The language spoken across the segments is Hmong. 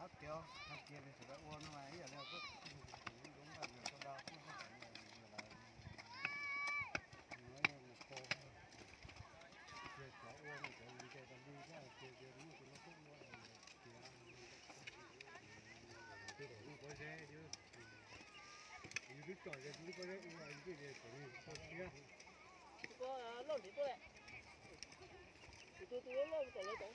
Tias hais tias sawv daws ua no mas ib yam li koj tus nus zoo nkauj yus tau da kuj haj tseem yus lawm, no mus tau tias cov ua no cov yus ntes tas li thiab hais tias muaj tus no tuaj ua tias tus no pob zeb, yus twb tsom ze tus no pob zeb ua yus twb tias kom nws txhob siab. Tus loj nrhiav tuaj lawm. Tus tus loj loj kom lawv tau.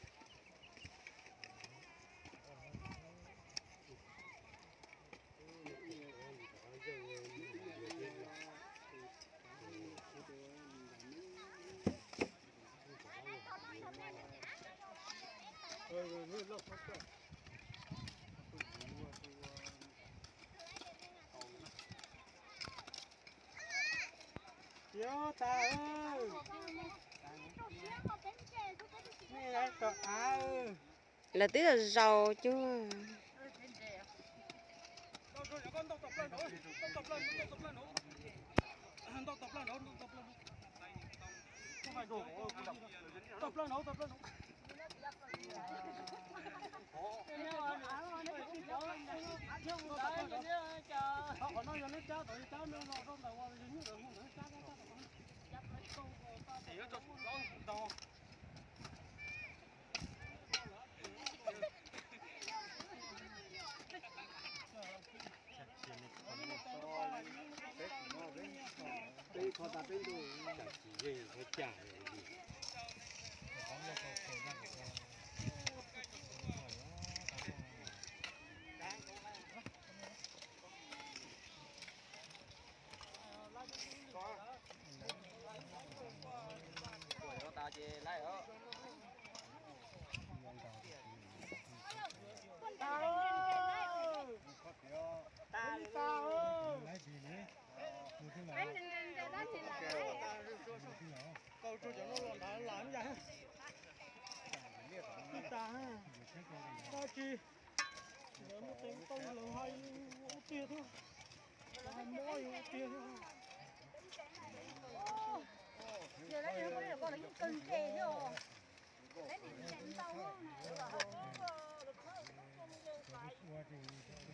Tias tas, nej lawv tom av. Lawv twb zaus cuag. Tau tso cov no los nrad lam yam. Tsis tas, tsis, lawv muaj teev tau lawv hais ua tiag thiab, mob yus ua tiag thiab. Ua tsis